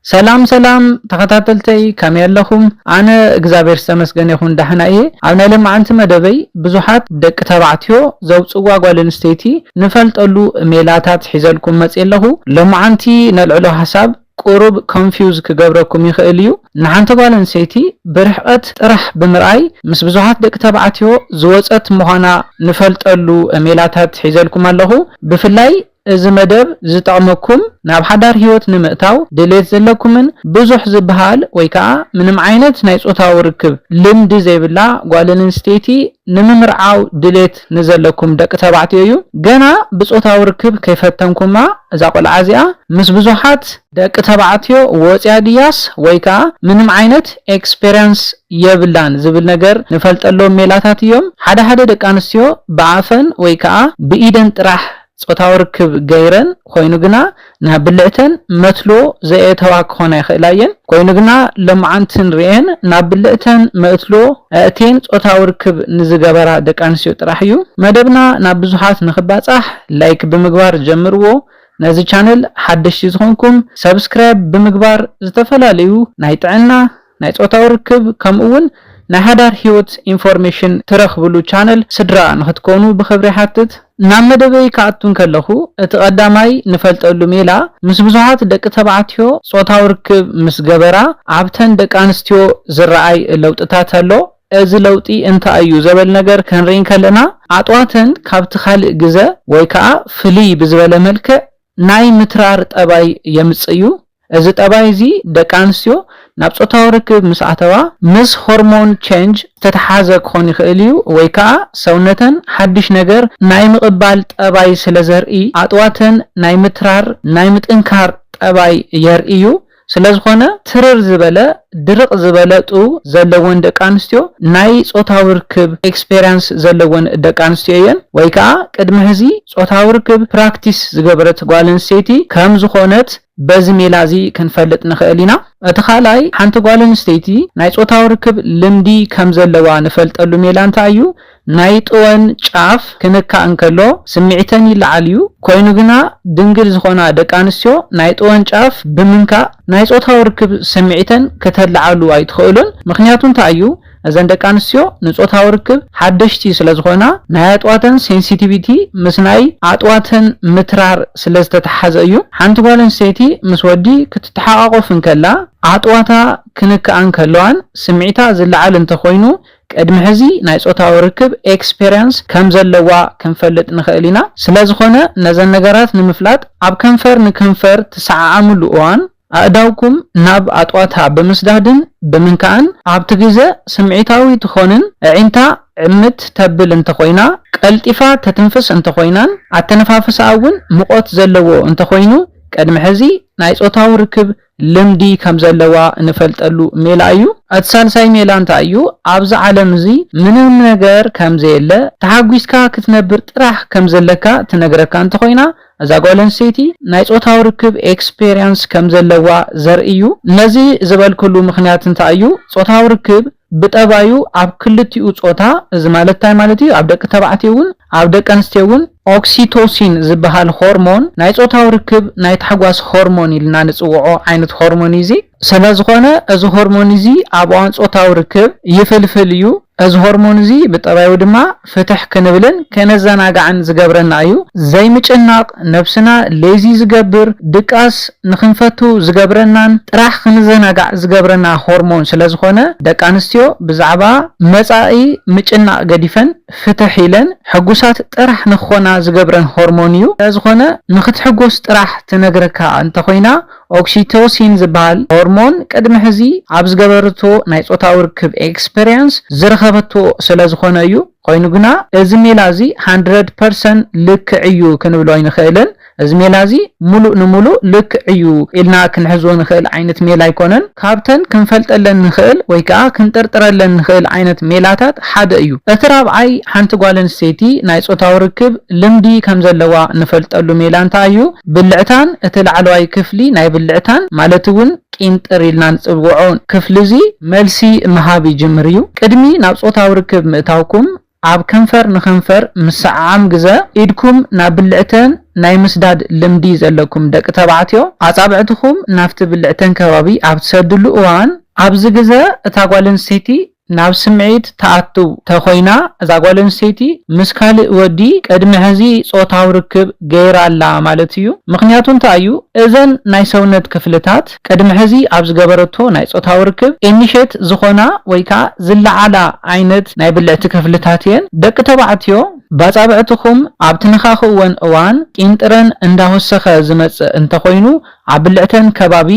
ሰላም ሰላም ተኸታተልተይ፣ ከመይ ኣለኹም? ኣነ እግዚኣብሔር ዝተመስገነ ይኹን ዳሕና እየ። ኣብ ናይ ለማዓንቲ መደበይ ብዙሓት ደቂ ተባዕትዮ ዘውፅዋ ጓል ኣንስተይቲ ንፈልጠሉ ሜላታት ሒዘልኩም መፅእ ኣለኹ። ሎማዓንቲ ነልዕሎ ሓሳብ ቁሩብ ኮንፊውዝ ክገብረኩም ይኽእል እዩ። ንሓንቲ ጓል ኣንስተይቲ ብርሕቐት ጥራሕ ብምርኣይ ምስ ብዙሓት ደቂ ተባዕትዮ ዝወፀት ምዃና ንፈልጠሉ ሜላታት ሒዘልኩም ኣለኹ። ብፍላይ እዚ መደብ ዝጠቕመኩም ናብ ሓዳር ህይወት ንምእታው ድሌት ዘለኩምን ብዙሕ ዝበሃል ወይ ከዓ ምንም ዓይነት ናይ ፆታዊ ርክብ ልምዲ ዘይብላ ጓል ኣንስተይቲ ንምምርዓው ድሌት ንዘለኩም ደቂ ተባዕትዮ እዩ። ገና ብፆታዊ ርክብ ከይፈተንኩማ እዛ ቆልዓ እዚኣ ምስ ብዙሓት ደቂ ተባዕትዮ ወፅያ ድያስ ወይ ከዓ ምንም ዓይነት ኤክስፔሪንስ የብላን ዝብል ነገር ንፈልጠሎም ሜላታት እዮም። ሓደ ሓደ ደቂ ኣንስትዮ ብኣፈን ወይ ከዓ ብኢደን ጥራሕ ፆታዊ ርክብ ገይረን ኮይኑ ግና ናብ ብልዕተን መትሎ ዘእተዋ ክኾና ይኽእላ እየን። ኮይኑ ግና ሎማዓንቲ ንሪኤን ናብ ብልዕተን መእትሎ ኣእትየን ፆታዊ ርክብ ንዝገበራ ደቂ ኣንስትዮ ጥራሕ እዩ። መደብና ናብ ብዙሓት ንኽባፃሕ ላይክ ብምግባር ጀምርዎ። ነዚ ቻነል ሓደሽቲ ዝኾንኩም ሰብስክራይብ ብምግባር ዝተፈላለዩ ናይ ጥዕና፣ ናይ ፆታዊ ርክብ ከምኡ እውን ናይ ሓዳር ህይወት ኢንፎርሜሽን ትረኽብሉ ቻነል ስድራ ንኽትኮኑ ብኽብሪ ይሓትት። ናብ መደበይ ክኣቱ እንከለኹ እቲ ቀዳማይ ንፈልጠሉ ሜላ ምስ ብዙሓት ደቂ ተባዕትዮ ፆታዊ ርክብ ምስ ገበራ ኣብተን ደቂ ኣንስትዮ ዝረኣይ ለውጥታት ኣሎ። እዚ ለውጢ እንታይ እዩ ዘበል ነገር ክንርኢ እንከለና ኣጥዋተን ካብቲ ካልእ ግዘ ወይ ከዓ ፍልይ ብዝበለ መልክዕ ናይ ምትራር ጠባይ የምፅእ እዩ። እዚ ጠባይ እዚ ደቂ ኣንስትዮ ናብ ፆታዊ ርክብ ምስ ኣተዋ ምስ ሆርሞን ቼንጅ ዝተተሓዘ ክኾን ይኽእል እዩ ወይ ከዓ ሰውነተን ሓድሽ ነገር ናይ ምቕባል ጠባይ ስለ ዘርኢ ኣጥዋተን ናይ ምትራር ናይ ምጥንካር ጠባይ የርኢ እዩ። ስለ ዝኾነ ትርር ዝበለ ድርቕ ዝበለ ጡብ ዘለወን ደቂ ኣንስትዮ ናይ ፆታዊ ርክብ ኤክስፔሪንስ ዘለወን ደቂ ኣንስትዮ እየን ወይ ከዓ ቅድሚ ሕዚ ፆታዊ ርክብ ፕራክቲስ ዝገበረት ጓል ኣንስተይቲ ከም ዝኾነት በዚ ሜላ እዚ ክንፈልጥ ንኽእል ኢና። እቲ ካልኣይ ሓንቲ ጓል ኣንስተይቲ ናይ ፆታዊ ርክብ ልምዲ ከም ዘለዋ ንፈልጠሉ ሜላ እንታይ እዩ? ናይ ጥወን ጫፍ ክንካእ እንከሎ ስምዒተን ይለዓል እዩ። ኮይኑ ግና ድንግል ዝኾና ደቂ ኣንስትዮ ናይ ጥወን ጫፍ ብምንካእ ናይ ፆታዊ ርክብ ስምዒተን ከተለዓሉ ኣይትኽእሉን። ምኽንያቱ እንታይ እዩ? እዘን ደቂ ኣንስትዮ ንፆታዊ ርክብ ሓደሽቲ ስለ ዝኾና ናይ ኣጥዋተን ሴንሲቲቪቲ ምስ ናይ ኣጥዋተን ምትራር ስለ ዝተተሓዘ እዩ። ሓንቲ ጓል ኣንስተይቲ ምስ ወዲ ክትተሓቋቆፍ እንከላ ኣጥዋታ ክንክኣ እንከለዋን ስምዒታ ዝለዓል እንተኾይኑ ቅድሚ ሕዚ ናይ ፆታዊ ርክብ ኤክስፔሪንስ ከም ዘለዋ ክንፈልጥ ንኽእል ኢና። ስለ ዝኾነ ነዘን ነገራት ንምፍላጥ ኣብ ከንፈር ንከንፈር ትሰዓዓምሉ እዋን ኣእዳውኩም ናብ ኣጥዋታ ብምስዳድን ብምንካእን ኣብቲ ግዘ ስምዒታዊ ትኾንን ኣዒንታ ዕምት ተብል እንተኾይና ቀልጢፋ ተትንፍስ እንተኾይናን ኣተነፋፍሳኣ እውን ሙቐት ዘለዎ እንተኾይኑ ቅድሚ ሕዚ ናይ ፆታዊ ርክብ ልምዲ ከም ዘለዋ እንፈልጠሉ ሜላ እዩ። እቲ ሳልሳይ ሜላ እንታይ እዩ? ኣብዚ ዓለም እዚ ምንም ነገር ከም ዘየለ ተሓጒስካ ክትነብር ጥራሕ ከም ዘለካ ትነግረካ እንተኾይና እዛ ጓል ኣንስተይቲ ናይ ፆታዊ ርክብ ኤክስፔሪንስ ከም ዘለዋ ዘርኢ እዩ። ነዚ ዝበልክሉ ምኽንያት እንታይ እዩ? ፆታዊ ርክብ ብጠባዩ ኣብ ክልቲኡ ፆታ፣ እዚ ማለት እንታይ ማለት እዩ? ኣብ ደቂ ተባዕትዮ እውን ኣብ ደቂ ኣንስትዮ እውን ኦክሲቶሲን ዝበሃል ሆርሞን ናይ ፆታዊ ርክብ ናይ ታሕጓስ ሆርሞን ኢልና ንፅውዖ ዓይነት ሆርሞን እዩ። እዚ ስለ ዝኾነ እዚ ሆርሞን እዚ ኣብ እዋን ፆታዊ ርክብ ይፍልፍል እዩ። እዚ ሆርሞን እዚ ብጠባዩ ድማ ፍትሕ ክንብልን ከነዘናጋዕን ዝገብረና እዩ። ዘይምጭናቕ፣ ነብስና ሌዚ ዝገብር፣ ድቃስ ንኽንፈቱ ዝገብረናን ጥራሕ ክንዘናጋዕ ዝገብረና ሆርሞን ስለ ዝኾነ ደቂ ኣንስትዮ ብዛዕባ መጻኢ ምጭናቕ ገዲፈን ፍትሕ ኢለን ሕጉሳት ጥራሕ ንኽኾና ዝገብረን ሆርሞን እዩ። ስለ ዝኾነ ንኽትሕጎስ ጥራሕ ትነግረካ እንተኾይና ኦክሲቶሲን ዝበሃል ሆርሞን ቅድሚ ሕዚ ኣብ ዝገበረቶ ናይ ፆታዊ ርክብ ኤክስፔሪንስ ዝረኸበቶ ስለ ዝኾነ እዩ። ኮይኑ ግና እዚ ሜላ እዚ ሃንድረድ ፐርሰንት ልክዕ እዩ ክንብሎ ኣይንኽእልን። እዚ ሜላ እዚ ሙሉእ ንሙሉእ ልክዕ እዩ ኢልና ክንሕዞ ንኽእል ዓይነት ሜላ ኣይኮነን። ካብተን ክንፈልጠለን ንኽእል ወይ ከዓ ክንጥርጥረለን ንኽእል ዓይነት ሜላታት ሓደ እዩ። እቲ ራብዓይ ሓንቲ ጓል ኣንስተይቲ ናይ ፆታዊ ርክብ ልምዲ ከም ዘለዋ ንፈልጠሉ ሜላ እንታይ እዩ? ብልዕታን እቲ ላዕለዋይ ክፍሊ ናይ ብልዕታን ማለት እውን ቂንጥር ኢልና ንፅውዖ ክፍሊ እዚ መልሲ ምሃብ ይጅምር እዩ። ቅድሚ ናብ ፆታዊ ርክብ ምእታውኩም ኣብ ከንፈር ንከንፈር ምስዓዓም ግዘ ኢድኩም ናብ ብልዕተን ናይ ምስዳድ ልምዲ ዘለኩም ደቂ ተባዕትዮ፣ ኣጻብዕትኹም ናብቲ ብልዕተን ከባቢ ኣብ ትሰድሉ እዋን፣ ኣብዚ ግዘ እታ ጓል ኣንስተይቲ ናብ ስምዒት ትኣቱ ተኾይና፣ እዛ ጓል ኣንስተይቲ ምስ ካልእ ወዲ ቅድሚ ሕዚ ጾታዊ ርክብ ገይራ ኣላ ማለት እዩ። ምኽንያቱ እንታይ እዩ? እዘን ናይ ሰውነት ክፍልታት ቅድሚ ሕዚ ኣብ ዝገበረቶ ናይ ጾታዊ ርክብ ኢኒሼት ዝኾና ወይ ከዓ ዝለዓላ ዓይነት ናይ ብልዕቲ ክፍልታት እየን። ደቂ ተባዕትዮ፣ ባጻብዕትኹም ኣብ ትነኻኽእወን እዋን ቂንጥረን እንዳወሰኸ ዝመጽእ እንተኾይኑ፣ ኣብ ብልዕተን ከባቢ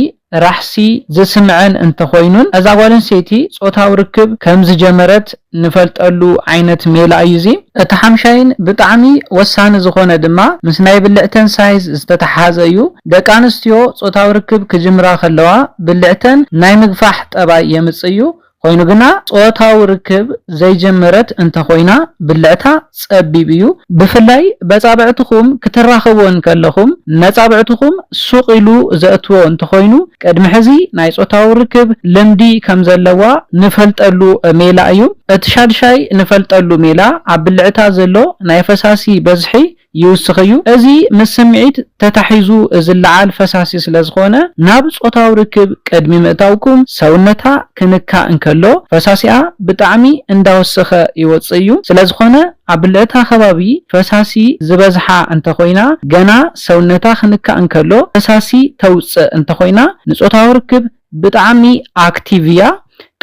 ራሕሲ ዝስምዐን እንተኾይኑን፣ እዛ ጓል ኣንስተይቲ ጾታዊ ርክብ ከም ዝጀመረት ንፈልጠሉ ዓይነት ሜላ እዩ እዚ። እቲ ሓምሻይን ብጣዕሚ ወሳኒ ዝኾነ ድማ ምስ ናይ ብልዕተን ሳይዝ ዝተተሓሓዘ እዩ። ደቂ ኣንስትዮ ጾታዊ ርክብ ክጅምራ ከለዋ ብልዕተን ናይ ምግፋሕ ጠባይ የምጽእ እዩ። ኮይኑ ግና ጾታዊ ርክብ ዘይጀመረት እንተኾይና ብልዕታ ጸቢብ እዩ። ብፍላይ በጻብዕትኹም ክትራኸቡ እንከለኹም ነጻብዕትኹም ሱቕ ኢሉ ዘእትዎ እንተኾይኑ ቅድሚ ሕዚ ናይ ጾታዊ ርክብ ልምዲ ከም ዘለዋ ንፈልጠሉ ሜላ እዩ። እቲ ሻድሻይ ንፈልጠሉ ሜላ ኣብ ብልዕታ ዘሎ ናይ ፈሳሲ በዝሒ ይውስኽ እዩ። እዚ ምስ ስምዒት ተታሒዙ ዝለዓል ፈሳሲ ስለ ዝኾነ ናብ ጾታዊ ርክብ ቅድሚ ምእታውኩም ሰውነታ ክንካ እንከሎ ፈሳሲኣ ብጣዕሚ እንዳወሰኸ ይወጽእ እዩ። ስለ ዝኾነ ኣብ ብልዕታ ከባቢ ፈሳሲ ዝበዝሓ እንተኾይና፣ ገና ሰውነታ ክንካ እንከሎ ፈሳሲ ተውጽእ እንተኾይና ንጾታዊ ርክብ ብጣዕሚ ኣክቲቭ እያ።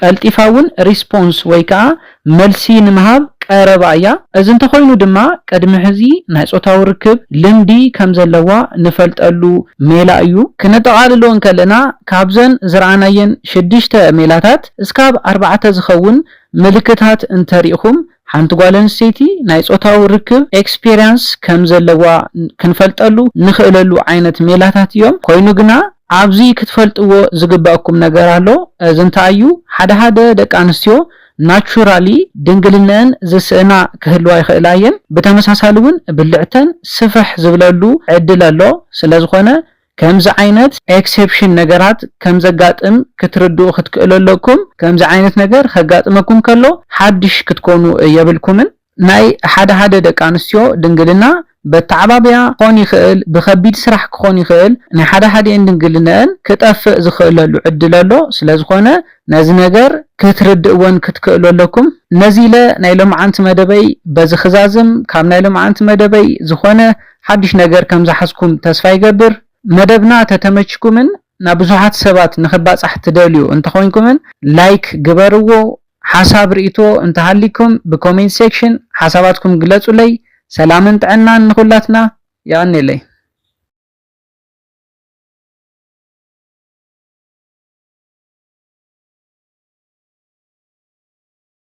ቀልጢፋ እውን ሪስፖንስ ወይ ከዓ መልሲ ንምሃብ ቀረባ እያ። እዚ እንተኾይኑ ድማ ቅድሚ ሕዚ ናይ ጾታዊ ርክብ ልምዲ ከም ዘለዋ ንፈልጠሉ ሜላ እዩ። ክነጠቓልሎ እንከለና ካብዘን ዝረኣናየን ሽዱሽተ ሜላታት እስካብ ኣርባዕተ ዝኸውን ምልክታት እንተሪእኹም ሓንቲ ጓል ኣንስተይቲ ናይ ጾታዊ ርክብ ኤክስፔሪንስ ከም ዘለዋ ክንፈልጠሉ ንኽእለሉ ዓይነት ሜላታት እዮም። ኮይኑ ግና ኣብዚ ክትፈልጥዎ ዝግበኣኩም ነገር ኣሎ። እዚ እንታይ እዩ? ሓደ ሓደ ደቂ ኣንስትዮ ናቹራሊ ድንግልነአን ዝስእና ክህልዋ ይኽእላ እየን። ብተመሳሳሊ እውን ብልዕተን ስፍሕ ዝብለሉ ዕድል ኣሎ። ስለ ዝኾነ ከምዚ ዓይነት ኤክሴፕሽን ነገራት ከም ዘጋጥም ክትርድኡ ክትክእሉ ኣለኩም። ከምዚ ዓይነት ነገር ከጋጥመኩም ከሎ ሓድሽ ክትኮኑ የብልኩምን። ናይ ሓደ ሓደ ደቂ ኣንስትዮ ድንግልና በተዓባብያ ክኾን ይኽእል፣ ብኸቢድ ስራሕ ክኾን ይኽእል፣ ናይ ሓደ ሓደኤን ድንግልነአን ክጠፍእ ዝኽእለሉ ዕድል ኣሎ። ስለ ዝኾነ ነዚ ነገር ክትርድእዎን ክትክእሉ ኣለኩም። ነዚ ኢለ ናይ ሎምዓንቲ መደበይ በዚ ክዛዝም፣ ካብ ናይ ሎምዓንቲ መደበይ ዝኾነ ሓድሽ ነገር ከም ዝሓዝኩም ተስፋ ይገብር። መደብና ተተመችኩምን ናብ ብዙሓት ሰባት ንኽባጻሕ ትደልዩ እንተኾይንኩምን ላይክ ግበርዎ። ሓሳብ ርእይቶ እንተሃሊኩም ብኮሜንት ሴክሽን ሓሳባትኩም ግለጹለይ። ሰላምን ጥዕናን ንኹላትና። የቐንየለይ።